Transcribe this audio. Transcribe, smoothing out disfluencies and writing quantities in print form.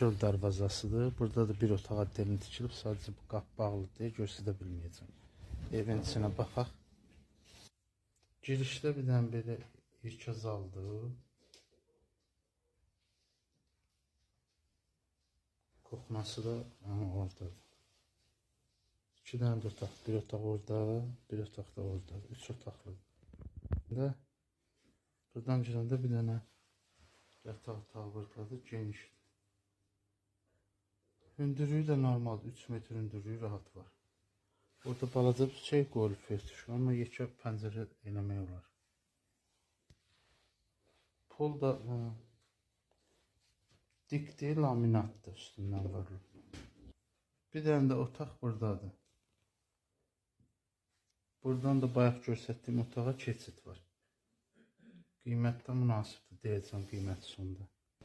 Çöl darvazasıdır. Burada da bir otağa delin tikilib. Sadəcə bu qapı bağlı deyə göstərə bilməyəcəm. Evin içinə baxaq. Girişdə bir dənə belə yekə zaldır. Koxması da oradadır. 2 dənə də otaq. Bir otaq orada, bir otaq da orada. 3 otaqlıdır. Buradan girəndə bir dənə yataq otağı buradadır, genişdir. Hündürlüyü də normaldır, 3 metr hündürlüyü rahat var. Orada balaca bir şey qoyulub fertüşkü, amma yekə pəncərə eləmək olar. Pol da dik deyil, laminatdır, üstündən vurulub. Bir dənə də otaq buradadır. Buradan da bayaq göstərdiyim otağa keçid var. Qiymət də münasibdir, deyəcəm qiyməti sonda.